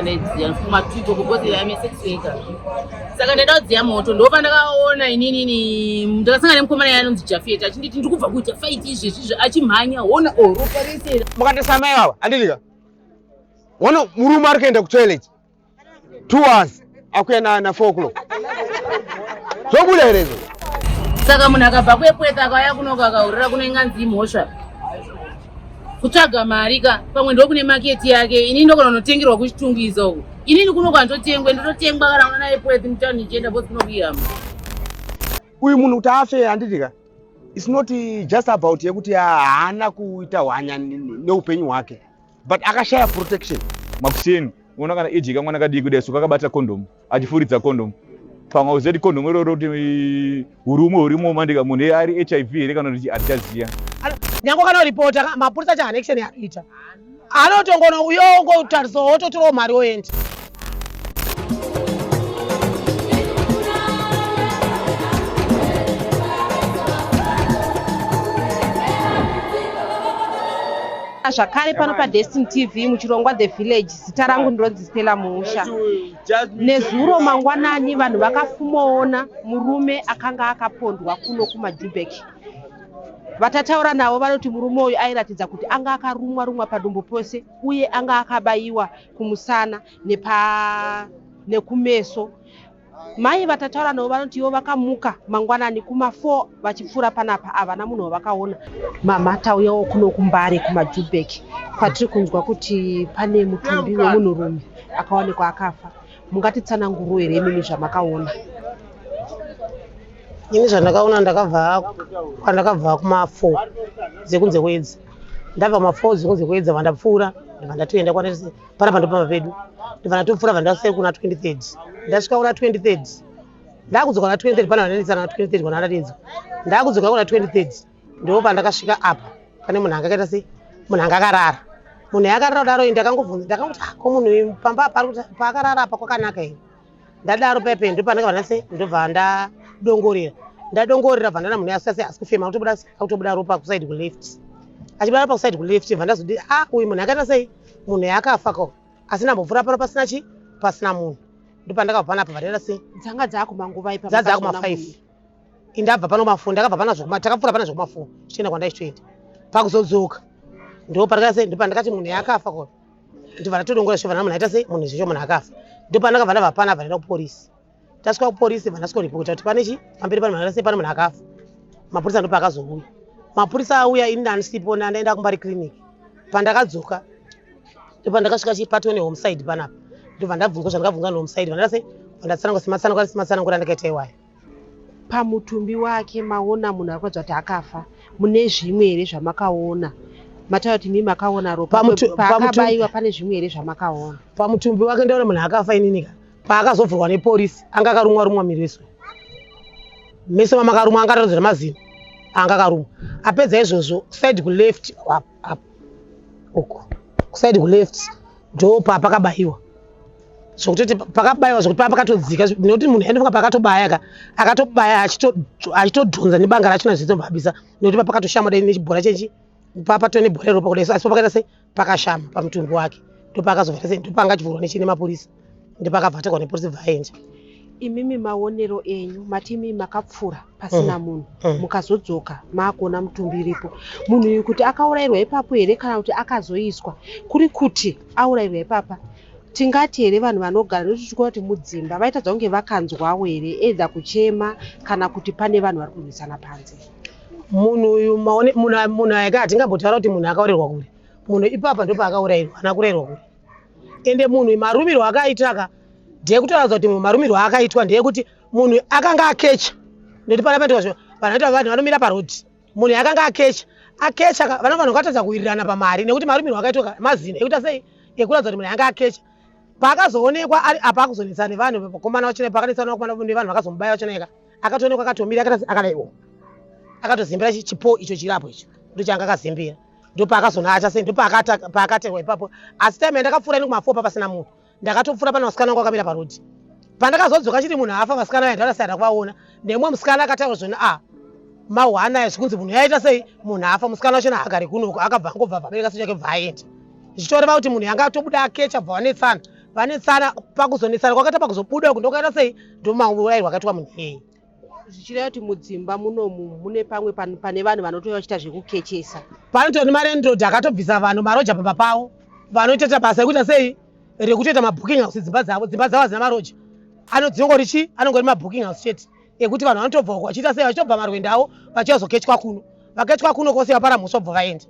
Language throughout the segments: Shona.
Ndaidziya kumatuto because I'm a sex worker. Saka ndaida kudziya moto ndopandakaona inini ndakasangana nemukomana yaye anonzi Jafet achinditi ndiri kubva kuita fight izvezvi izvi achimhanya hona oh ropa rese Mukatesa mai ava handidika. Wona murume ari kuenda kutoilet. 2 hours akuya na na 4 o'clock. Zvobuda here izvo? Saka munhu akabva kuEpworth akauya kuno akaurira kuno inganzi imhosva. Kutsvaga mari ka pamwe ndokune market yake ini ndokona unotengerwa kuchitungwiza uko. Inini kuno kwandotengwe ndototengwa kana unoona Epworth mutown ndichienda both kuno kuihama. Uyu munhu kuti afe handiti ka it's not just about yekuti haana kuita hwanya neupenyu hwake but akashaya protection. Makuseni unoona kana age kamwana kadiki kudai so kakabata condom achifuridza condom pamwe uzeti condom iroro kuti urume hurimo mandika munhu ari hiv here kana kuti hatichaziva. Nyange ukanoripota mapurisa acho haana action yaanoita anotongono uyongotarisa wototorawo mari woenda. Zvakare pano paDestiny TV muchirongwa The Village, zita rangu ndinonzi Stella Muusha. Nezuro mangwanani vanhu vakafumoona murume akanga akapondwa kuno kumaJubek. Vatataura navo vanoti murume uyu airatidza kuti anga akarumwa rumwa padumbu pose uye anga akabayiwa kumusana nepa nekumeso. Mai vatataura navo vanoti ivo vakamuka mangwanani kuma 4 vachipfuura panapa havana munhu wavakaona. Mama tauyawo kuno kuMbare kumaJubek kwatiri kunzwa kuti pane mutumbi wemunhurume akawanikwa akafa. Mungatitsananguriro here imimi zvamakaona? Ini zvandakaona ndakabva kwandakabva kuma 4 dzekunze kwedza. Ndabva kuma 4 dzekunze kwedza vandapfuura ndabva ndatoenda panapa ndopamba pedu ndobva ndatopfuura bva ndasvika kuna 23 ndasvika kuna 23 ndakudzoka kuna 23 pana vananditsana na 23 kwana ndatedzwa ndakudzoka kuna 23 ndipo pandakasvika apa pane munhu anga akaita sei munhu anga akarara munhu yakarara kudaro ndakangobvunza ndakangoti ah, ko munhu uyu pamba apa paakarara apa kwakanaka here ndadaro pepe ndopananga vanase ndobva ndadongorera ndadongorera bva ndana munhu asase asi kufema akutobuda akutobuda ropa kusaidi kuleft achibuda ropa kusaidi kuleft bva ndazoti ah uyu munhu akaita sei munhu yakafa ko asi ndambopfuura pano pasina chi pasina munhu ndopandakabva panapa vandaita sei dzanga dzakumanguva ipa dzadzakuma 5 indabva pano mafu ndakabva pana zvokuma takapfuura pana zvokumafu tichienda kwandaichitoenda pakuzodzoka ndopandakase ndopandakati munhu yakafa ko ndobva ndatodongora zvobva munhu aita sei munhu zvecho munhu akafa ndopandakabva ndabva pana bva ndaenda kuporisi tasvika kuporisi bva ndasvika kuripota kuti pane chi pamberi pane munhu aita sei pane munhu akafa mapurisa ndopa akazouya mapurisa auya ini ndandisipo ndandaenda kumbari clinic pandakadzoka ndopandakasvika chi patone homeside panapa ndobva ndabvunzwa zvandakabvunzwa nehomeside bva ndaita sei bva ndatsanangura sematsanangura sematsanangura andakaita iwayo Pamutumbi wake maona munhu ari kuratidza kuti akafa mune zvimwe here zvamakaona? Mataura kuti imi makaona ropa paakabaiwa pane zvimwe here zvamakaona? Pamutumbi wake ndaona munhu akafa inini ka paakazovhurwa nepolisi anga akarumwa rumwa miri wese meso mamakarumwa anga atatodzera mazino anga akarumwa apedza izvozvo side kuleft up up uku kuside kuleft ndopapakabaiwa zvekutoti pakabaiwa zvekuti pakatodzika nekuti munhu aindofunga pakatobaya ka akatobaya achitodhonza nebanga racho nazvitobhabisa nekuti papakatoshama dai nechibhora chechi papatove nebhora ropa kudai asi papakaita sei pakashama pamutumbi wake ndopaakazovhara sei ndopanga achivhurwa nechii nemapurisa ndopakabva atakwa nepolisi bva aenda imimi maonero enyu mati imimi makapfura pasina munhu mukazodzoka maakuona mutumbi iripo munhu uyu kuti akaurayirwa ipapo here kana kuti akazoiswa kuri kuti aurayirwa ipapa tingati here vanhu vanogara nekuti tikuona kuti mudzimba vaitadza kunge vakanzwawo here either kuchema kana kuti pane vanhu vari kurwisana panze munhu uyu munhu aka hatingambotaura kuti munhu akaurairwa kure munhu ipapa ndopaakaurairwa ana kurairwa kure ende munhu marumirwo akaita ka ndeyekutoratidza kuti marumirwo akaitwa ndeyekuti munhu akanga akecha nekuti pana panoitwa zvo vanoita vanhu vanomira parodhi munhu akanga akecha akecha vano vanhu vakatadza kuwirirana pamari nekuti marumirwo akaitwa mazino ekuita sei ekuratidza kuti munhu anga akecha paakazoonekwa ari apa akuzonetsana nevanhu vakomana vachona pakanetsana vakomana nevanhu vakazomubaya vachona akatoonekwa akatomira akadaiwo akatozembera chipo icho chirapo icho ndochaanga akazembera ndopaakazonacha sei ndopaakaterwa ipapo asi time yandakapfuura ini kumafo pasina munhu ndakatopfuura pane vasikana vangu vakamira parodhi pandakazodzoka chiti munhu afa vasikana vaya ndakasiyana kuvaona nemumwe musikana akataura zvoni a mahwana aya zvikunzi munhu yaita sei munhu afa musikana wacho haagari kunoko akabva angobva vabereka sechake bva aenda zvichitoreva kuti munhu yanga atobuda akecha bva wanetsana Vanetsana pakuzonetsana kwakaita pakuzobuda uku ndokaita sei ndomaurayirwa akaitwa munhu iyeye. Zvichireva kuti mudzimba munomu mune pamwe pane vanhu vanotouya vachiita zvekukechesa. Panotori nemalandlord akatobvisa vanhu maroja pamba pavo vanotoita basa rekuita sei rekutoita mabooking house dzimba dzavo dzimba dzavo hadzina maroja anodzinongori chii anongori mabooking house chete ekuti vanhu vanotobva uko vachiita sei vachitobva marwendo avo vachiyazokechwa kuno vakechwa kuno kwose vapara mhosva bva vaenda.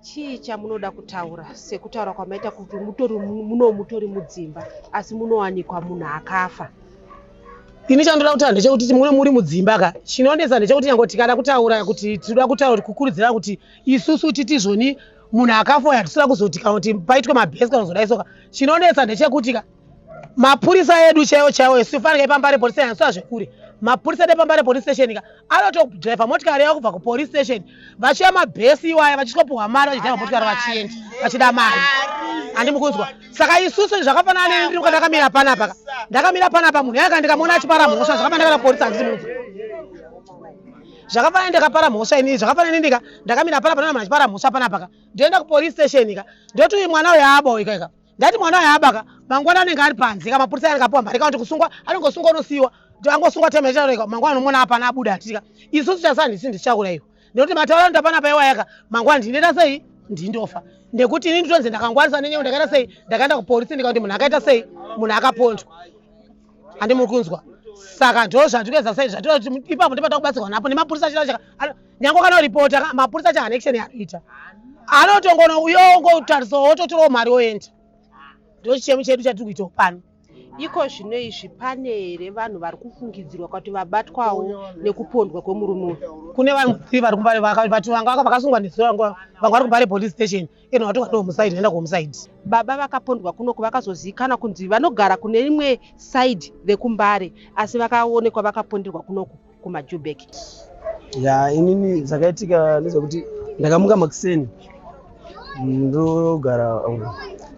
Chii chamunoda kutaura sekutaura kwamaita kuti mutori muno mutori mudzimba asi munowanikwa munhu akafa? Ini chandoda kutaura ndechekuti muno muri mudzimba ka chinonetsa ndechekuti nyange tikada kutaura kuti tinoda kutaura kuti kukurudzira kuti isusu titi zvoni munhu akafa uyu hatisida kuzoti kana kuti paitwe mabhesi kana kuzodai soka chinonetsa ndechekuti ka mapurisa edu chaiwo chaiwo isu fanike pambare police station sua zvekure mapurisa edu pambare police station ka anotodriver motikari yavo kubva kupolice station vachiya mabhesi iwaya vachisvikopiwa mari vachidriver motikari vachienda vachida mari handimukunzwa saka isusu zvakafanana neni ndiri ndakamira panapa ka ndakamira panapa munhu yaka ndikamuona achipara mhosva zvakafanana ndakana polisi handisi munzwa zvakafanana ndakapara mhosva ini zvakafanana ndika ndakamira panapa ndona munhu achipara mhosva panapa ka ndoenda kupolice station ka ndoti uyu mwana uyu aba uyu kaika ndati mwana uyu aba ka mangwana anenge ari panze ka mapurisa anenge apiwa mari kana kuti kusungwa anongosungwa unosiyiwa angosungwa time yachatoreka mangwana unomuona apana abuda hatika isusu chasani ndisi ndichauraiwa nekuti mataura anoita panapa iwayaka mangwana ndinoita sei ndindofa nekuti ini nditonzi ndakangwarisa nenyaya ndakaita sei ndakaenda kupolisi ndikakuti munhu akaita sei munhu akapondwa handi muri kunzwa saka ndo zvatikuedza sei zvatinoda kuti ipapo ndipata kubatsirwa napo nemapurisa achita chaka nyange ukanoripota mapurisa acho haana action yaanoita anotongono uyongotarisa wototorawo mari woenda ndochichemo chedu chatiri kuitawo pano. Iko zvino izvi pane here vanhu vari kufungidzirwa kuti vabatwawo nekupondwa kwemurume uyu? Kune vanhu three vari kumbare vati vanga vakasungwa nezuro vanga vari kumbare police station eno vatorwa nehomicide vaenda kuhomicide. Baba vakapondwa kunoku vakazozivikanwa kunzi vanogara kune rimwe side rekuMbare asi vakaonekwa vakaponderwa kunoku kumaJubek. Ya inini zvakaitika ndezvekuti ndakamuka makuseni ndogara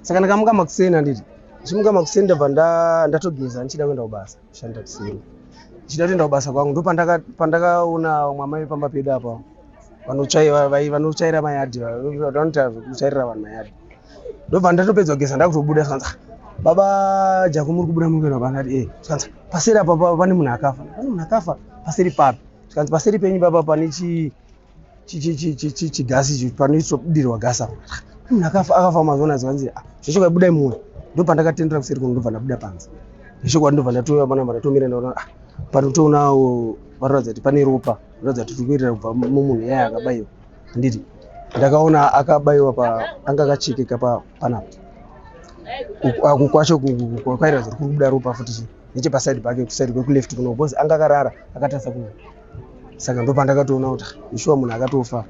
saka ndakamuka makuseni handiti ndichimuka makuseni ndabva ndatogeza ndichida kuenda kubasa kushanda kuseni ndichida kutoenda kubasa kwangu ndopandakaona vamwe amai pamba pedu apa vanotsvaira mayadhi vanoita zvekutsvairira vanhu mayadhi ndobva ndatopedza kugeza ndakutobuda zvikanzi ah, baba jako muri kubuda muri kuenda baba ndati eh zvikanzi paseri apa pane munhu akafa pane munhu akafa paseri papi zvikanzi paseri penyu baba pane chi chigasi ichi panoisodirwa gasi apa munhu akafa akafa mazuva zvikanzi ah, zvechokwadi budai muone ndopandakatendera kuseri kuno ndobva ndabuda panze zvechokwadi ndobva ndatouya panapa ndatomira ndaona ah, panotoonawo panoratidza kuti pane ropa ratidza kuti tiri kuerera kubva mumunhu yaya akabaiwa handiti ndakaona akabaiwa pa anga akachekeka pa panapa uku kwacho kwairatidza kuti kuri kubuda ropa futi chii nechepasaidi pake kusaidi kwekuleft kuno because anga akarara akatarisa kuno saka ndopandakatoona kuti shuwa munhu akatofa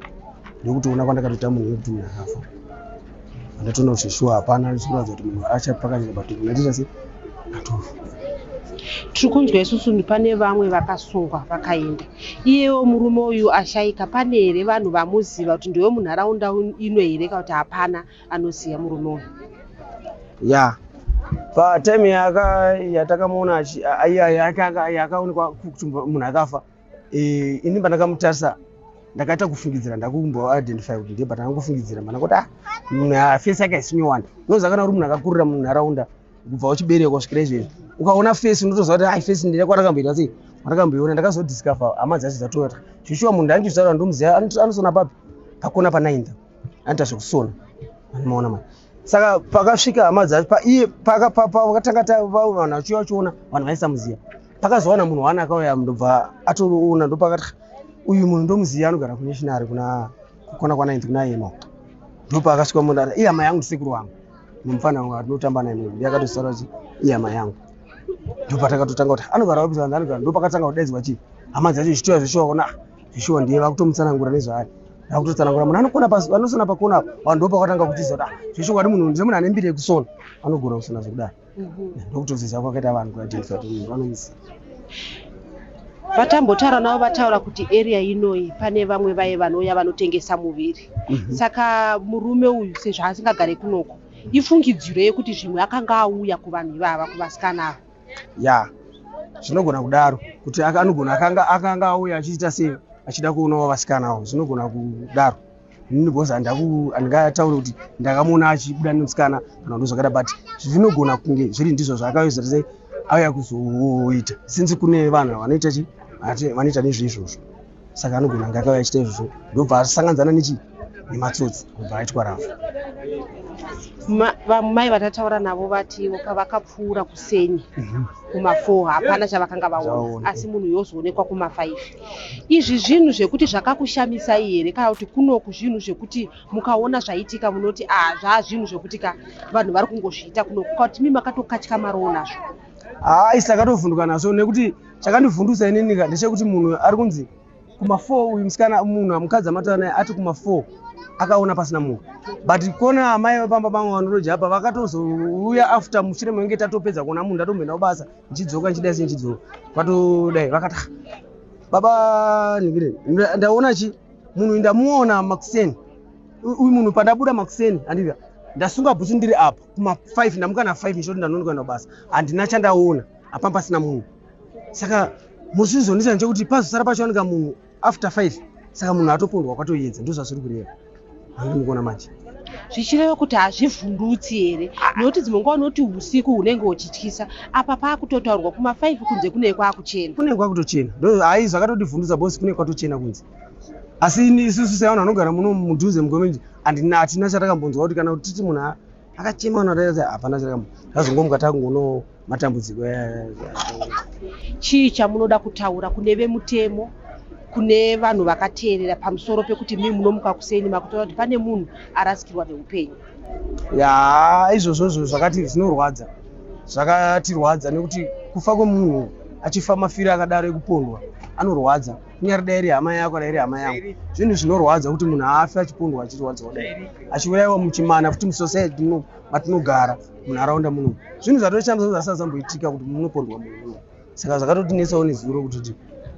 ndokutoona kwandakatoita munhu wekuti munhu akafa andatoona kuti shuwa hapana zvikuratidza kuti munhu achapakanyika but munhu atoita se atofa tiri kunzwa isusu pane vamwe vakasungwa vakaenda iyewo murume uyu ashaika pane here vanhu vamuziva kuti ndewe munharaunda ino here kana kuti hapana anoziva murume uyu ya patime yatakamuona yakaonekwa kuti munhu akafa eh, ini pandakamutarisa ndakaita kufungidzira ndakumboidentify kuti ndiye but angofungidzira mana kuti ah munhu ah, face yake haisi nyowani unoziva kana uri munhu akakurira munharaunda kubva uchiberekwa kusvikira izvezvi ukaona face unotoziva kuti ai face ndine kwarakamboita sei kwarakamboiona ndakazodiscover hama dzacho dzatouya kuti zveshuwa munhu ndandizvitaura ndomuziva anosona papi pakona pa9 anoita zvekusona anomaona mani saka pakasvika hama dzacho paiye pakatanga vanhu vachiuya vachiona vanhu vaisamuziva pakazowana munhu waana akauya ndobva atoona ndopakati uyu munhu ndomuziva anogara kunationary kuna kukona kwa9 kuna yema ndopaakasvika munhu ati ihama yangu ndisekuru wangu nomufana wangu atinotamba naye munhu ndiye akatosara kuti ihama yangu ndopatakatotanga kuti anogara wapi anogara ndopakatanga kudaidzwa chii hama dzacho zvichitouya zveshuwa kuona ah, zveshuwa ndiye vakutomutsanangura nezvaari vakutotsanangura munhu anokona anosona pakona apo vanhu ndopakatanga kutiza kuti ah, zveshuwa munhu ndiye munhu ane mbiri yekusona anogona kusona zvekudaro mhm. ndokutoziza kwakaita vanhu kuidentify kuti munhu vanomuziva vatambotaura navo vataura kuti area inoyi pane vamwe vaye vanouya vanotengesa muviri mm -hmm. saka murume uyu sezvo asingagare kunoko ifungidziro yekuti zvimwe akanga auya kuvanhu ivava kuvasikana ava ya zvinogona kudaro kuti anogona akanga akanga auya achiita sei achida kuonawo vasikana avo zvinogona kudaro Inini because handingataure kuti ndakamuona achibuda nemusikana kana kuti zvakada, but zvinogona kunge zviri ndizvo zvaakauya sei auya kuzoita, since kune vanhu vanoita chi vanoita nezveizvozvo. Saka anogona kunge akauya achiita izvozvo, ndobva asanganidzana nechi nematsotsi, ndobva aitwa rafu. Vamai vatataura navo vatiwo pavakapfuura kuseni kuma4 hapana chavakanga vaona, Vaona. asi munhu yozoonekwa kuma5. Izvi zvinhu zvekuti zvakakushamisai here, kana kuti kunoku zvinhu zvekuti mukaona zvaitika munoti a zvaa zvinhu zvekuti ka vanhu vari kungozviita kunoku, kana kuti mi makatokatyamarawo nazvo? Hai, sakatovhunduka nazvo, nekuti chakandivhundusa inini ka ndechekuti munhu ari kunzi kuma4 uyu musikana, munhu mukadzi amataura naye ati kuma4 akaona pasina munhu, but kona amai vepamba pamwe vanoroja apa vakatozouya after, mushure menge tatopedza kuona munhu. Ndatomboenda kubasa, ndichidzoka ndichidai sei, ndichidzoka kwatodai vakati, "Ah, baba ningire, ndaona chi munhu, ndamuona makuseni uyu munhu pandabuda makuseni, handika ndasunga bhutsu ndiri apa kuma5, ndamuka na5 ndichoti ndanonoka kuenda kubasa, handina chandaona apa, pasina munhu. Saka musizonisa ndechekuti pazosara pachaoneka munhu after 5, saka munhu atopondwa kwatoedza, ndo zvazviri kureva, handiri manje. Zvichireva kuti hazvivhundutsi here, nekuti dzimwe nguva unoti usiku hunenge huchityisa, apa paakutotaurwa kuma5 kunze kunenge kwakuchena? Kunenge kwakutochena, ndo hai zvakatotivhundutsa boss, kunenge kwatochena kunze. Asi isusu sevanhu vanogara muno mudhuze mucommunity handina, hatina chatakambonzwa kuti kana kuti titi munhu akachema kana kuti hapana chatakambo tazongomuka takungono matambudziko. Chii chamunoda kutaura kune vemutemo, kune vanhu vakateerera, pamusoro pekuti mii munomuka kuseni makutaura kuti pane munhu arasikirwa neupenyu? Ya, izvozvozvo zvakati zvinorwadza, zvakatirwadza, nekuti kufa kwemunhu achifa mafiro akadaro ekupondwa anorwadza, kunyari dai iri hama yako, dai iri hama yangu. Zvinhu zvinorwadza kuti munhu afe achipondwa, achirwadziwa dai, achiurayiwa muchimana futi, musociety muno matinogara, munharaunda muno. Zvinhu zvatoshamisa zvasazamboitika kuti munopondwa munhu muno. Saka zvakatotinetsawo nezuro kuti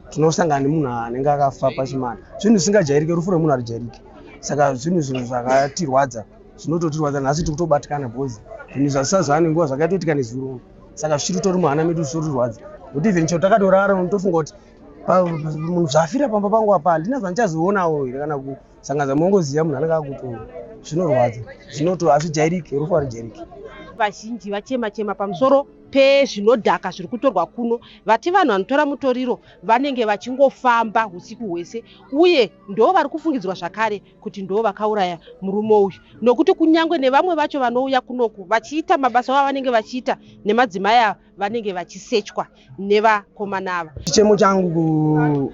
tinosangana nemunhu anenge akafa pachimana. Zvinhu zvisingajairike, rufu rwemunhu harujairike. Saka zvinhu zvakatirwadza, zvinototirwadza nhasi, tiri kutobatikana because zvinhu zvasazvaa nenguva zvakatoitika nezuro. Saka zvichiri tori muhana medu, zvichitorwadza, nekuti even chero takatorara unotofunga kuti munhu zvafira pamba pangu apa, handina zvandichazoonawo here kana kusanganisa. Mongoziva munhu anenge akuto zvinorwadza, zvinoto hazvijairike, rufu harujairike. Vazhinji vachema chema pamusoro pezvinodhaka zviri kutorwa kuno. Vati vanhu vanotora mutoriro vanenge vachingofamba usiku hwese, uye ndo vari kufungidzirwa zvakare kuti ndo vakauraya murume uyu, nokuti kunyange nevamwe vacho vanouya kunoku vachiita mabasa avo avanenge vachiita nemadzimai ava, vanenge vachisechwa nevakomana ava. Chichemo changu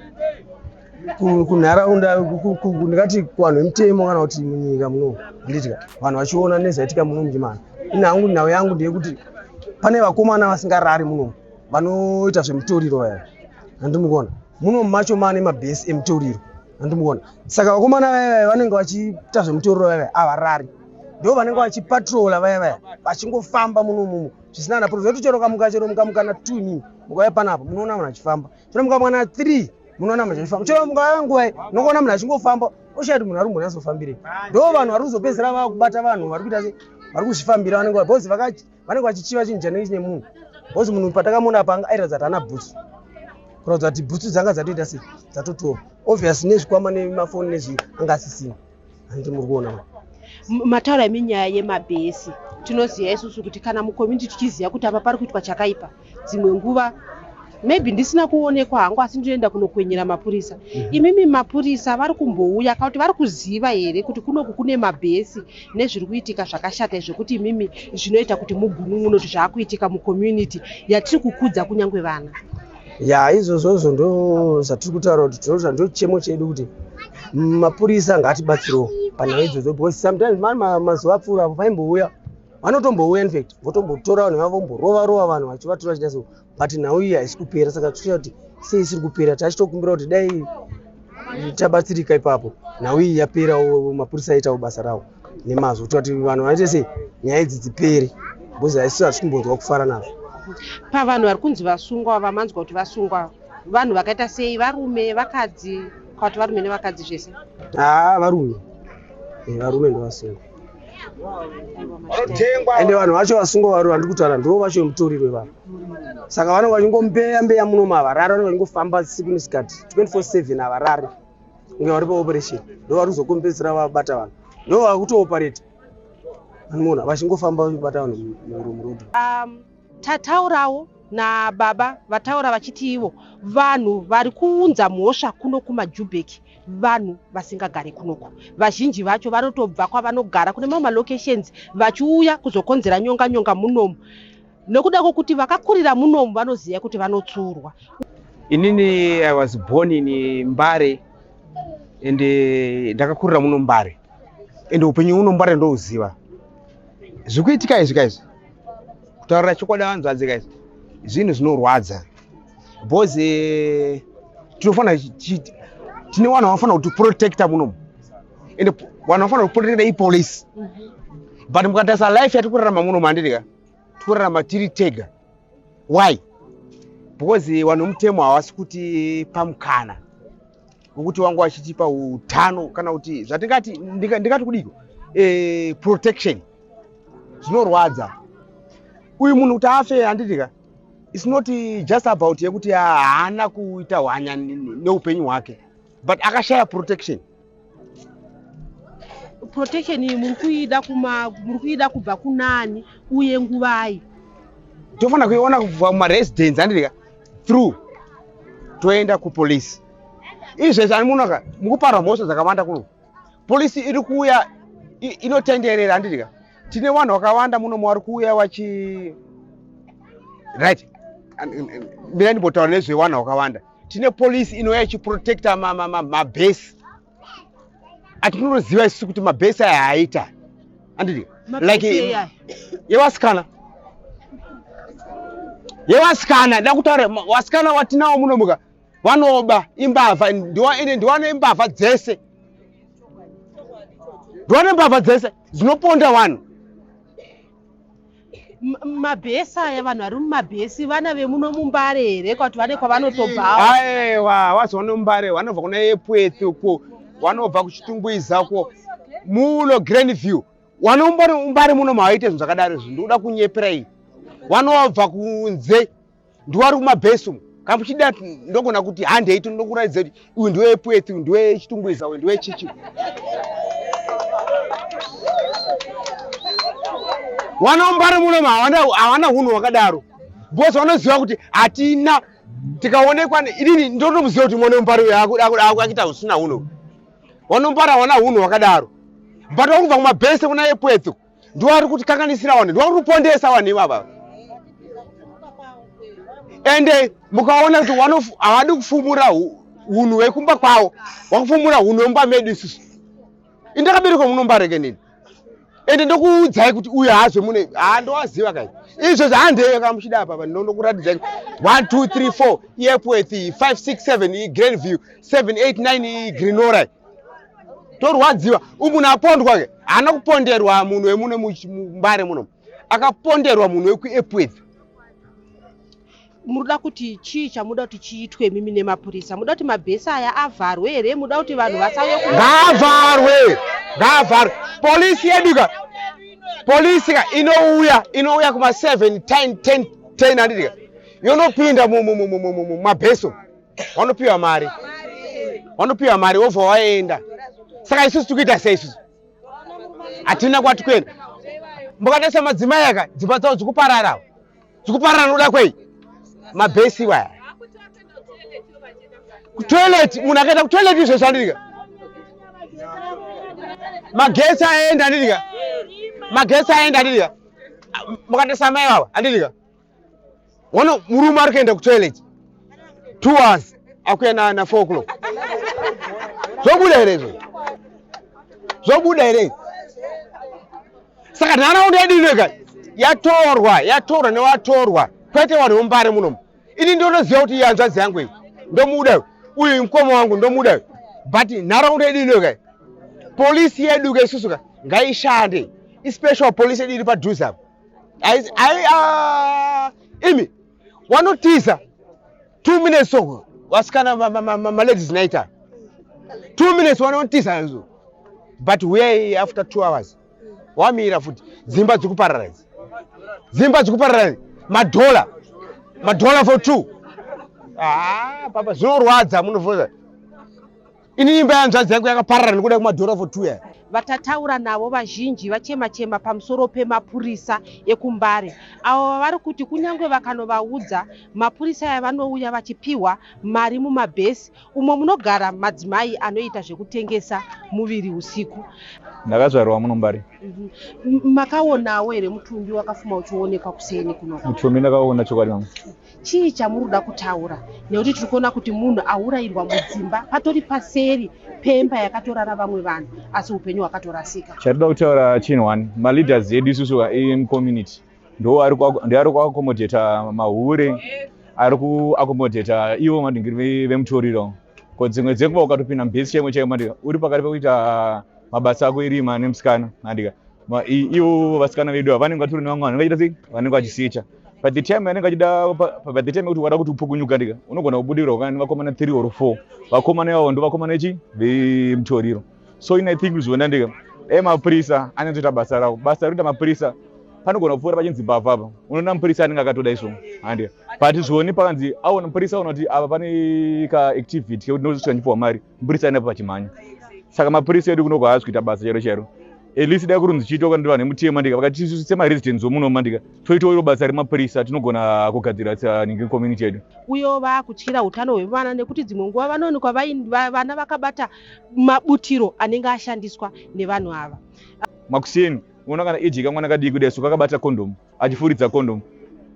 kunharaunda, ndingati kuvanhu vemutemo kana kuti munyika muno, handiti vanhu vachiona nezvaitika muno muchimana. Ini hangu nhau yangu ndeyekuti pane vakomana vasingarari muno vanoita zvemutoriro vaya, handimukuona muno macho maane mabhesi emutoriro, handimukuona. Saka vakomana vaya vaya vanenge vachiita zvemutoriro vaya vaya havarari, ndo vanenge vachipatrola vaya vaya vachingofamba muno mumo zvisina kana pro. Chero kamuka, chero mukamuka na2 inini mukauya panapa munoona munhu achifamba, chero mukamuka na3 munoona munhu achifamba, chero mukauya nguva unokuona munhu achingofamba, oshaya kuti munhu ari kumbonyatsofambirei. Ndo vanhu vari kuzopedzisira vakubata vanhu vari kuita sei, vari kuzvifambira, vanenge because vanenge vachichiva chinhu chanenge chine munhu, because munhu patakamuona apa anga airatidza kuti haana bhutsu, kuratidza kuti bhutsu dzanga dzatoita sei, dzatotorwa obvious, nezvikwama nemafoni nezvii anga asisina, handiti muri kuona? Mataura imi nyaya yemabhesi, tinoziva isusu kuti kana mucommunity tichiziva kuti apa pari kuitwa chakaipa, dzimwe nguva maybe ndisina kuonekwa hangu, asi ndinoenda kunokwenyera mapurisa. Imimi mapurisa vari kumbouya kana kuti vari kuziva here kuti kunoku kune mabhesi nezviri kuitika zvakashata zvekuti imimi zvinoita kuti mugunun'uno kuti zvaakuitika mucommunity yatiri kukudza kunyange vana? Ya, izvozvozvo ndo zvatiri kutaura kuti tinoita, ndo chichemo chedu kuti mapurisa ngaatibatsirewo panhau idzodzo, because sometimes mani mazuva apfuura apo paimbouya, vanotombouya infact, votombotora vanhu vavo, vomborova rova vanhu vachivatora vachiita so, but nhau iyi haisi kupera. Saka tichita kuti sei isiri kupera? Tachitokumbira kuti dai tabatsirika ipapo, nhau iyi yaperawo, mapurisa aitawo basa ravo nemazvo, kuitira kuti vanhu vaite sei, nyaya idzi dzipere, because haisi, hatisi kumbonzwa kufara nazvo. Pavanhu vari kunzi vasungwa, vamanzwa kuti vasungwa, vanhu vakaita sei? Varume, vakadzi, kana kuti varume nevakadzi zvese? Haa, varume. Varume ndovasungwa, ende vanhu vacho vasungwa vari vandiri kutaura ndo vacho vemutoriro ivavo. Saka vanenge vachingombeya mbeya muno mavarari, vanenge vachingofamba siku nesikati, 24/7 havarari. Kunge vari paoperation ndo vari kuzokombedzera vabata vanhu, ndo vakutooperate anoona vachingofamba vachibata vanhu muroad. Tataurawo nababa vataura vachiti ivo vanhu vari kuunza mhosva kuno kumaJubek vanhu vasingagari kunoku. Vazhinji vacho vanotobva kwavanogara kune mamwe malocations vachiuya kuzokonzera nyonga nyonga munomu, nekuda kwokuti vakakurira munomu vanoziva kuti vanotsurwa. Inini I was born in Mbare and ndakakurira muno Mbare, and upenyu huno Mbare ndouziva. Zvikuitika izvi kaizvi, kutaurira chokwadi vanzvadzi kaizvi, zvinhu zvinorwadza because tinofanira tine vanhu vanofanira kutiprotecta munomu, and vanhu vanofanira kuprotecta ipolice, but mukatarisa life yatiri kurarama munomu, handiti tikurarama tiri tega. Why? Because vanhu vemutemo havasi kuti pamukana wekuti wangu vachitipa utano kana kuti zvatingati ndingati kudiko protection. Zvinorwadza uyu munhu kuti afe, handiti ka? It's not just about yekuti haana kuita hwanya neupenyu hwake, but akashaya protection. Protection iyi muri kuida kuma muri kuida kubva kunani uye nguvai? Tofanira kuiona kubva mumaresidents, handiti ka, through toenda kupolisi. Izvezvi ani munoka mukuparwa mhosva dzakawanda kuno, polisi iri kuuya inotenderera, handiti ka? Tine vanhu vakawanda muno vari kuuya vachi, right, mira ndimbotaura nezvevanhu vakawanda. Tine polisi inouya ichiprotecta mabhesi atinotoziva isusu kuti mabhesi aya haaita, handiti? Like yevasikana, yevasikana da kutaura vasikana watinawo munomuka vanoba, imbavha, ende ndiwane imbavha dzese, ndiwane mbavha dzese dzinoponda vanhu. Mabhesi aya, vanhu vari mumabhesi vana vemuno muMbare here kwati vane kwavanotobvawo? Aiwa, wazoona muMbare vanobva kuna Epworth uko, vanobva kuChitungwiza uko, muno Grandview. Vanombori muMbare muno mavaite zvinhu zvakadaro izvi, ndikuda kunyepera iyi. Vanobva kunze ndiwari kumabhesi umu. Kana muchida ndogona kuti handei ndokuratidza kuti uyu ndiwe Epworth, uyu ndiwe Chitungwiza, uyu ndiwe chichi. Vanombari muno hawana hunhu hwakadaro because vanoziva kuti hatina tikaonekwa. Inini ndotomuziva kuti mwana weMbare uyu akuita husina hunhu. Vanombara hawana hunhu hwakadaro, but vakubva kumabhesi kuna Epworth ndiwo ari kutikanganisira vanhu, ndiwo ari kupondesa vanhu ivava. Ende mukaona kuti havadi kufumura hunhu hwekumba kwavo, wakufumura hunhu hwemumba medu isusu. Indakaberekwa munoMbare kenini, ende ndokuudzai kuti uyu haazve mune handowaziva kai. Izvozvo handei kana muchida apa ndokuratidzai 1 2 3 4 Epworth, 5 6 7 Grandview, 7 8 9 Grenora. Torwadziwa, uyu munhu apondwa ke haana kuponderwa munhu wemuno muMbare muno, akaponderwa munhu wekuEpworth. Munoda kuti chii, chamuda kuti chiitwe mimi nemapurisa? Muda kuti mabhesi aya avharwe here? Muda kuti vanhu vasauye? Ngaavharwe, ngaavharwe. Polisi yedu ka, polisi ka inouya, inouya kuma 7 10 10 10, handiti ka? Yonopinda mumabheso, vanopiwa mari, vanopiwa mari, wobva waenda. Saka isusu tikuita sei? Isusu hatina kwati kuenda. Mukatarisa madzimai aka, dzimba dzavo dzikuparara, dzikuparara nokuda kwei? Mabhesi waya. Kutoilet, munhu akaenda kutoilet izvezvi, handiti ka, magetsi aenda, handiti ka? Magetsi aenda, handiti ka? Mukatarisa mai vava, handiti ka, wano murume ari kuenda kutoilet 2 hours, akuya na 4 o'clock. Zvobuda here izvo? Zvobuda here? Saka nharaunda yedu inoika yatorwa, yatorwa newatorwa, kwete vanhu vemuMbare munomu. Ini ndonoziva kuti iyi hanzvadzi yangu iyi ndomuda, uyu mukoma wangu ndomuda, but nharaunda yedu inoika, polisi yedu ka isusu ka ngaishande, ispecial polisi yedu iri padhuze apo. Imi wanotiza 2 minutes, so vasikana maladies night aya, 2 minutes wanotiza izvo, but huyai after 2 hours wamira futi. Dzimba dzikuparara idzi, dzimba dzikuparara idzi. Madhola, madhola for two. Ah, papa, zvinorwadza munovoza. Ini imba yanzvadzi yangu yakaparara nekuda kwemadhora for 2 years. Vatataura navo vazhinji vachema-chema pamusoro pemapurisa ekuMbare avo vavari kuti kunyange vakanovaudza, mapurisa aya vanouya vachipihwa mari mumabhesi umo munogara madzimai anoita zvekutengesa muviri usiku. Ndakazvarwa muno Mbare. Makaonawo here mutumbi wakafuma uchionekwa kuseni kuno? Mutumbi ndakaona chokwadi mama. Chii chamuri kuda kutaura nekuti tiri kuona kuti munhu aurayirwa mudzimba patori paseri pemba yakatorara vamwe vanhu asi upenyu hwakatorasika. Chatinoda kutaura chinhu one, maleaders edu isusu emucommunity ndo ari kuaccommodata mahure, ari kuaccommodata ivo madingiri vemutoriro. Ko dzimwe dzenguva ukatopinda mubhesi chaimo chaimo mandika uri pakati pekuita mabasa ako erima nemusikana andika ivo vasikana vedu ava vanenge vatori nevamwe vanhu vachiita sei vanenge vachisecha by the time anenge achida by the time yekuti wada kuti upukunyuka ndika unogona kubudirwa kana nevakomana 3 or 4 vakomana ivavo ndo vakomana ichi vemutoriro so in i think zviona ndika dai mapurisa anyanzoita basa ravo basa rekuita mapurisa panogona kupfuura pachinzi mbavha apa unoona mupurisa anenge akatoda izvo handi but zvioni pakanzi aona mupurisa aona kuti apa pane kaactivity kekuti ndosvika ndichipiwa mari mupurisa ane pachimhanya saka mapurisa edu kunoko haasi kuita basa chero chero at least dai kurunzi chiito kana vanhu vemutemo ndika vakati isu semaresidents omuno mandika toitawo iro basa remapurisa tinogona kugadzira nhingi community yedu. Uyewo vakutyira utano hwevana nekuti dzimwe nguva vanowanikwa vana vakabata mabutiro anenge ashandiswa nevanhu ava. Makuseni unoona kana age kamwana kadiki kudai so kakabata condom achifuridza condom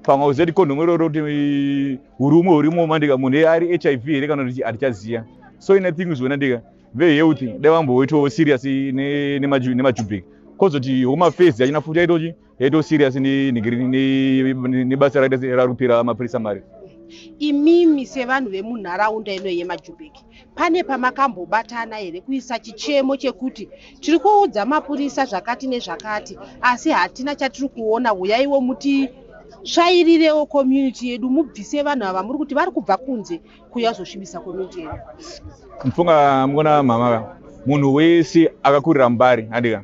pamwe uzeti condom iroro kuti hurume hurimo mandika munhu ari hiv here kana kuti hatichaziya so in i think zviona ndika vehealth dai vamboitawo serious nemajubek kozoti home affairs yachina futi yaitochi yaitawo serious nebasa raita rarupira mapurisa mari. Imimi sevanhu vemunharaunda ino yemajubek pane pamakambobatana here kuisa chichemo chekuti tiri kuudza mapurisa zvakati nezvakati asi hatina chatiri kuona huyaiwo mutisvairirewo community yedu mubvise vanhu ava muri kuti vari kubva kunze kuuya kuzosvibisa community yedu. Mfunga mukona mama munhu wese akakurira mubari andika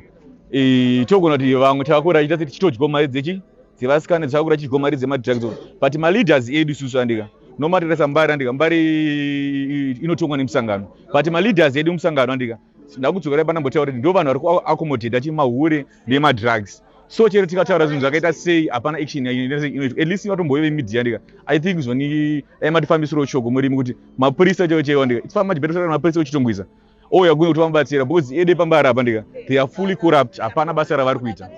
e, togona kuti vamwe takakura tichiita tichitodyawo mari dzechi dzevasikana dzakakura tichidyawo mari dzemadrugs but maleaders edu isusu andika nomatarisa mbari andika mbari inotongwa nemusangano but maleaders edu musangano andika ndakudzokerai pandambotaura kuti ndo vanhu vari kuaccommodata chimahure nemadrugs so chero tikataura zvinhu zvakaita sei hapana action inoitwa at least vatombove vemedia ndika i think zvoni dai matifambisirawo shoko murimi kuti mapurisa chaiwo chaiwo ndika it's far much better mapurisa echitongwiza ouya kuno kuti vamubatsira because ede pambara apa ndika they are fully corrupt hapana basa ravari kuita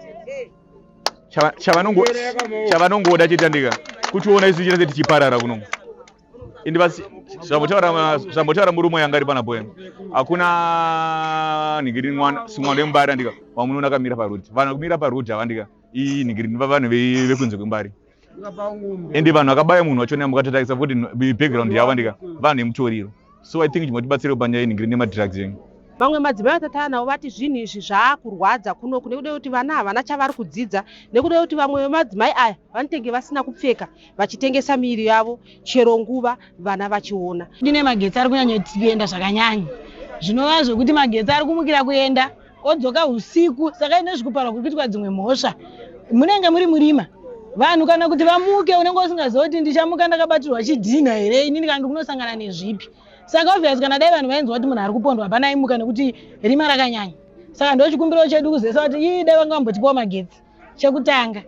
chavanongoda chete ndika kutiona isu chete tichiparara kuno ende zvambotaura murume yanga ari panapo ena hakuna nhingiri mwana simwana wemubari andika wamunoona akamira paroad vanhu vakumira paroad ava ndika inhingiri vanhu vekunze kwembari ende vanhu vakabaya munhu wachona mukatotarisa futi background yavo andika vanhu vemutoriro so i think chimotibatsirawo panyaya yenhingiri nemadrugs yenyu. Mamwe madzimai atatara navo vati zvinhu izvi zvaakurwadza kunoku nekuda kwekuti vana havana chavari kudzidza nekuda kwekuti vamwe vemadzimai aya vanotenge vasina kupfeka vachitengesa miiri yavo chero nguva vana vachiona. Ndine magetsi ari kunyanya kuenda zvakanyanya zvinova zvekuti magetsi ari kumukira kuenda odzoka usiku saka ine zvikuparwa kuri kuitwa dzimwe mhosva munenge muri murima vanhu kana kuti vamuke unenge usingazivi kuti ndichamuka ndakabatirwa chidhinha here inini kana ndikunosangana nezvipi saka obvious kana dai vanhu vainzwa kuti munhu ari kupondwa hapana aimuka nekuti rima rakanyanya saka ndochikumbiro chedu kuzesa kuti ii dai vanga vambotipawo magetsi chekutanga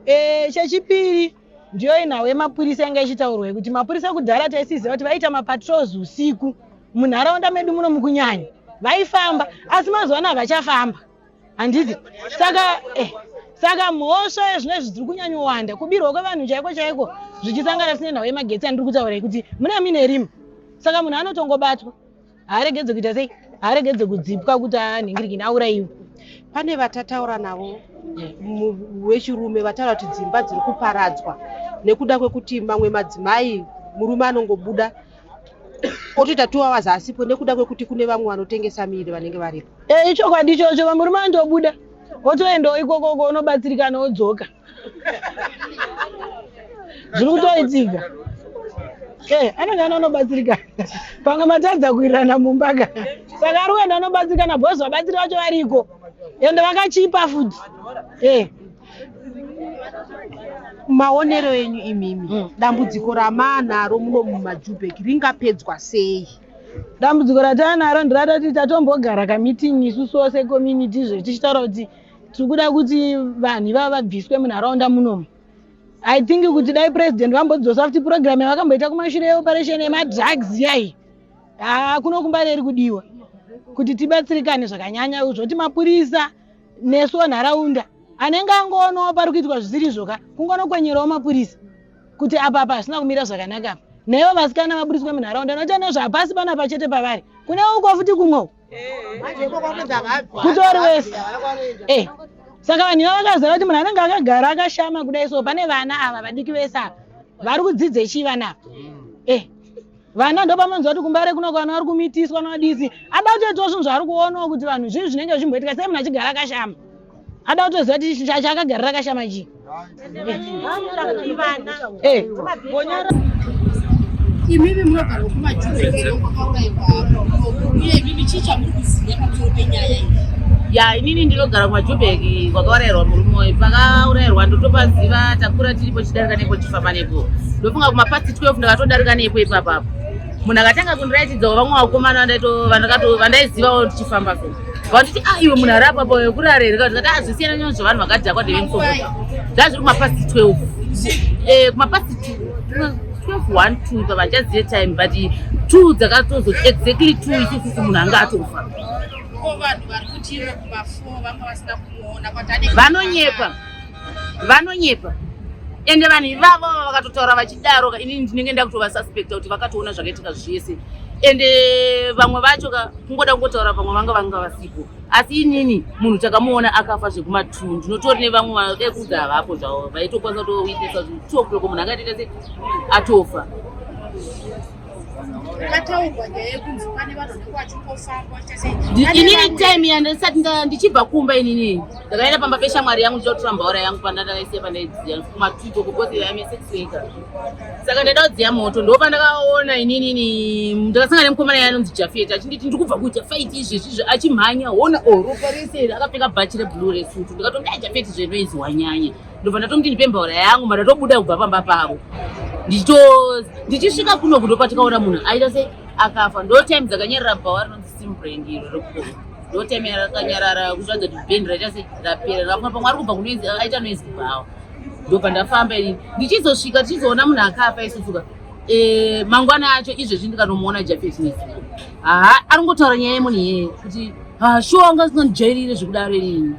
e, chechipiri ndiyo inhau yemapurisa yanga ichitaurwa yekuti mapurisa kudhara taisiziva kuti vaiita mapatrols usiku munharaunda medu muno mukunyanya vaifamba asi mazuva ano havachafamba handiti saka eh, saka mhosva yezvino izvi dziri kunyanyowanda kubirwa kwevanhu chaiko chaiko zvichisangana sine nhau yemagetsi andiri kutaura yekuti mune mine rima saka munhu anotongobatwa haaregedze kuita sei haaregedze kudzipwa kuti anhingirikini aurayiwe. Pane vatataura navo vechirume vataura kuti dzimba dziri kuparadzwa nekuda kwekuti mamwe madzimai murume anongobuda otoita 2 hours asipo nekuda kwekuti kune vamwe vanotengesa miiri vanenge varipo. Eh, ichokwadi ichocho vamurume anotobuda otoendawo ikokoko onobatsirikana odzoka zviri kutoitika eh, anenge anonobatsirikana pamwe matadza kuwirirana mumba ka saka ari kuenda anobatsirikana bhozi vabatsiri vacho variko ende vakachipa futi eh. Maonero enyu imimi, dambudziko ramaanaro muno mumaJubek ringapedzwa sei? Dambudziko rataanaro nderatati tatombogara kameeting isusuwo secommunity izvo tichitaura kuti tiri kuda kuti vanhu ivava vabviswe munharaunda munomu. I think kuti dai president vambodzosa futi program yavakamboita kumashure yeoperation yemadrugs yayi. Haa kuno kuMbare iri kudiwa kuti tibatsirikane zvakanyanya zvoti mapurisa nesuwo nharaunda anenge angoonawo pari kuitwa zvisirizvo ka kungonokwenyerawo mapurisa kuti apa apa hazvina kumira zvakanaka apa naivo vasikana vaburitswe munharaunda nokuti anezvo hapasi panapa chete pavari kune uko futi kumwe uko kutori wese eh saka vanhu ivava vakaziva kuti munhu anenge akagara akashama kudai so pane vana ava vadiki vese ava vari kudzidze chii vana ava eh vana ndopamunonzwa kuti kumbare kuno vana vari kumitiswa navadisi ada kutoitawo zvinhu zvaari kuonawo kuti vanhu zvinhu zvinenge zvichimboitika sei munhu achigara akashama ada kutoziva kuti chaakagarira akashama chii eh. Imimi munogara kumajubek kwakauraiwa uye imimi chii chamuri kuziva pamusoro penyaya iyi? Ya, inini ndinogara kumajubek kwakaurayirwa murume uyu. Pakaurayirwa ndotopaziva, takura tiripo chidarika nepo chifamba nepo. Ndofunga kumapast 12 ndakatodarika nepo ipapapo. Munhu akatanga kundiratidzawo vamwe vakomana vandaizivawo tichifamba so. Vanditi ah iwe munhu ari apapo yekurara here ndikati ah zvisiyana nyaya zvevanhu vakadhakwa ndeve musoro. Zvazviri kumapast 12. Eh kumapast 12 1 2 pavachazive time but 2 dzakatozoti exactly 2 isusu munhu anga atofa. Ko vanhu vari kuti ivo kuma4 vanga vasina kumuona kwati anenge Vanonyepa. Vanonyepa. Ende vanhu ivavo vakatotaura vachidaro inini ndinenge ndakutovasuspecta kuti vakatoona zvakaitika zvese. Ende vamwe vacho ka kungoda kungotaura pamwe vanga vasipo. Asi inini munhu takamuona akafa zvekuma2 ndinotori nevamwe vadai kunzi havapo zvavo vaitokwanisa kutowitnessa kuti 2 o'clock munhu akatoita se atofa. Pataurwa nyaya yekunzi pane vanhu vanenge vachingofamba vachiita sei. Inini time yandisati ndichibva kumba inini ndakaenda pamba peshamwari yangu ndichida kutora mbaura yangu pandandakaisiya pandaidziya kuma2 ikoko because I'm a sex worker. Saka ndaida kudziya moto ndopandakaona inini ndakasangana nemukomana anonzi Jafet achinditi ndiri kubva kuita fight izvezvi izvi achimhanya hona oh ropa rese akapfeka bhachi reblue resutu ndikatomuti ah Jafet zvenoizi wanyanya ndobva ndatomuti ndipe mbaura yangu mandatobuda kubva pamba pavo ndichisvika kuno kundo patikaona munhu aita se akafa ndo time dzakanyarara bhawa rinonzi Simbrand iro rekukoko ndo time yakanyarara kutsvaga kuti bhendi raita se rapera ndakafunga pamwe ari kubva kunoizi aita noise kubhawa ndobva ndafamba inini ndichizosvika tichizoona munhu akafa isusuka eh, mangwana acho izvezvi ndikanomuona Jafet nezuro haa ari kungotaura nyaya yemunhu iyeye kuti ah, shuwa anga asingandijairire zvekudaro inini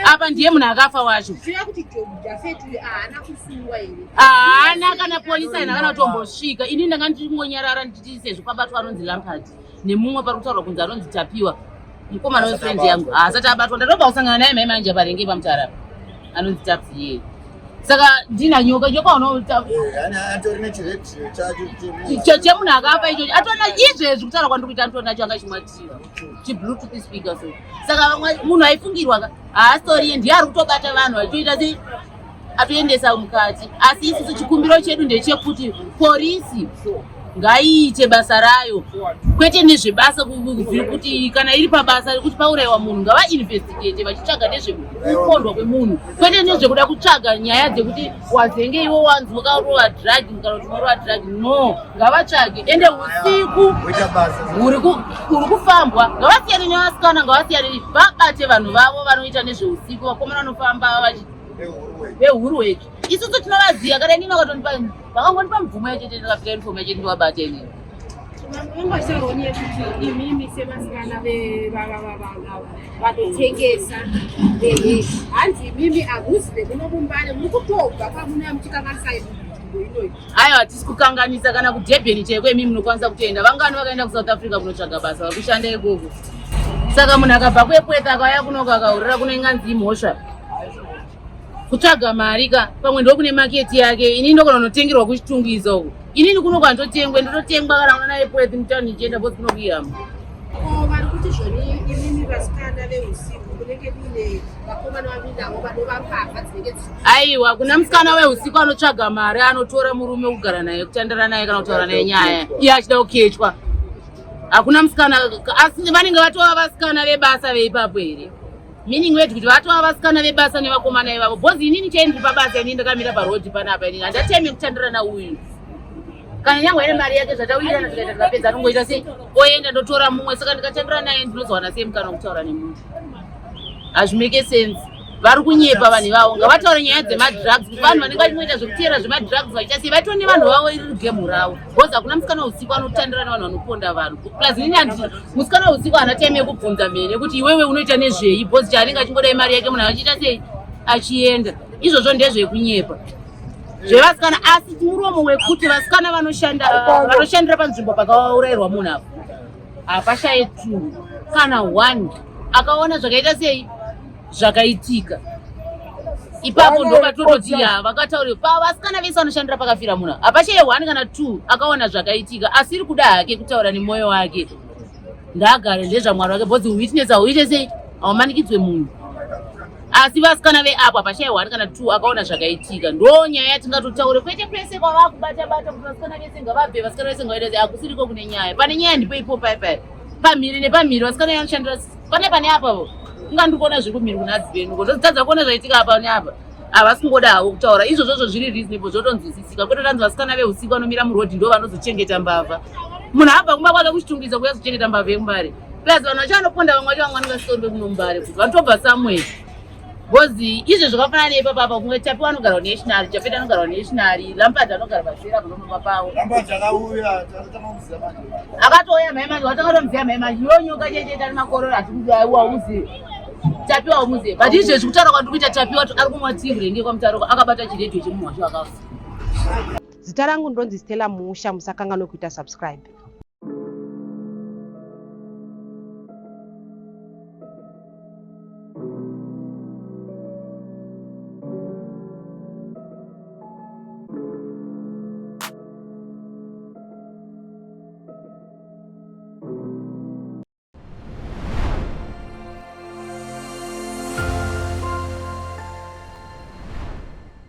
apa ndiye munhu akafa wacho. Ziva kuti Jafet uyu haana kusungwa here? Haana kana polisi haina kana kutombosvika. Ini ndanga ndiri kungonyarara ndichiti sezvo pabatwa anonzi Lampard nemumwe pari kutaurwa kunzi anonzi Tapiwa mukomana wefriend yangu haasati abatwa. Ndatobva kusangana naye mai manje parenge pamutara apa anonzi Taps iyeye. Saka ndina nyoka nyoka unoita chemunhu akafa ichocho atona izvezvi kutaura kwandiri kuita anotori nacho anga chimwatira chibluetooth speaker so saka vamwe munhu aifungirwa ka haasitoriye ndiye ari kutobata vanhu achoita sei atoendesa mukati asi isusu chikumbiro chedu ndechekuti porisi ngaiite basa rayo kwete nezvebasa kuti kana iri pabasa rekuti paurayiwa munhu ngavainvestigate vachitsvaga nezvekupondwa kwemunhu kwete nezvekuda kutsvaga nyaya dzekuti wazenge iwe wanzi wakarova drug kana kuti unorova drug no ngavatsvage ende usiku huri kufambwa ngavasiyane nevasikana ngavasiyane vabate vanhu vavo vanoita nezveusiku vakomana vanofamba vehurweki isusu tinovaziva kana inini vakatonipa vakangondipa mvumo yacho chete ndakapfeka uniform yacho ndovabata inini. Vamwe vanga vachitaurawo nyaya yekuti imimi sevasikana vanotengesa ehe hanzi imimi hamuzi vemuno muMbare muri kutobva kwamunouya muchikanganisa nzvimbo inoyi. Aiwa hatisi kukanganisa kana kuDurban chaiko imi munokwanisa kutoenda vangani vakaenda kuSouth Africa kunotsvaga basa vari kushanda ikoko. Saka munhu akabva kuEpworth akauya kuno akaurira kuno inganzi imhosva. Kutsvaga mari ka pamwe ndokune maketi yake inini ndokona kunotengerwa kuChitungwiza uko inini kuno kwandotengwe ndototengwa kana unoona Epworth mutauni ndichienda because kuno kuihama. Ko vari kuti zvoni imimi vasikana veusiku munenge muine vakomana vaminavo vanova mbavha dzinenge dzichi Aiwa kuna musikana weusiku anotsvaga mari anotora murume kugara naye kutandara naye kana kutaura naye nyaya iye achida kukechwa. Hakuna musikana asi vanenge vatova vasikana vebasa veipapo here? Meaning wedu kuti vatova vasikana vebasa nevakomana ivavo because inini chai ndiri pabasa inini ndakamira parodi panapa inini handateme kutandira nauyu. Kana nyangwe ine mari yake zvatawirirana tikaita tikapedza anongoita sei oenda ndotora mumwe. Saka ndikatandira naye ndinozowana sei mukana wekutaura nemunhu? Hazvimeke sense. Vari kunyepa vanhu ivavo, ngavataure nyaya dzemadrugs kuti vanhu vanenge vachingoita zvekuteera zvemadrugs vachiita sei, vaitore nevanhu vavo iri gemhu ravo, because hakuna musikana usiku anotandira nevanhu vanoponda vanhu. Plus inini handi musikana usiku haana time yekubvunza mhene kuti iwewe unoita nezvei, because chaanenge achingoda imari yake, munhu achiita sei achienda. Izvozvo ndezvekunyepa zvevasikana, asi muromo wekuti vasikana vanoshanda vanoshandira panzvimbo pakaurayirwa munhu apo hapashaye two kana one akaona zvakaita sei zvakaitika ipapo. Ndovatototi ya vakataure pavasikana vese vanoshandira pakafira munhu, hapashaye one kana two akaona zvakaitika asiri kuda hake kutaura nemwoyo wake. Ngaagare, ndezvaMwari wake, because witness hauite sei, haumanikidzwe munhu. Asi vasikana veapo hapashaye one kana two akaona zvakaitika. Ndo nyaya yatingatotaure, kwete kwese kwavakubata bata kuti vasikana vese ngavabve, vasikana vese ngavaite sei. Hakusiriko kune nyaya. Pane nyaya ndipo ipo pai pamhiri nepamhiri vasikana vanoshandira pane pane apapo. Kunga ndiri kuona zviri kumhiri kuna dzivenu, ndozitadza kuona zvaitika apa neapa. Havasi kungoda havo kutaura izvozvozvo, zviri reasonable, zvotonzwisisika, kwete tanzi vasikana veusiku vanomira murodhi ndo vanozochengeta mbavha. Munhu abva kumba kwake kuChitungwiza kuya kuzochengeta mbavha yekuMbare? Plus vanhu vacho vanoponda vamwe vacho, vamwe vanenge vasitori kuno Mbare, kuti vanotobva somewhere, because izvo zvakafanana neipapa apa, kunge Chapiwa anogara kuNational, Chapeta anogara kuNational, Lampard anogara pasera kunomba pavo. Akatouya mai manje, watangatomuziva mai manje, iwo nyoka chete ari makororo, hatikuauzivi Tapiwa umuzive. But izvezvi kutaura kwandiri kuita, Tapiwa ari kumwa tii kurenge kwaMutaroko, akabata chiredhiyo chemunhu wacho akafa. Zita rangu ndonzi Stella Musha. Musakanganwe kuita subscribe.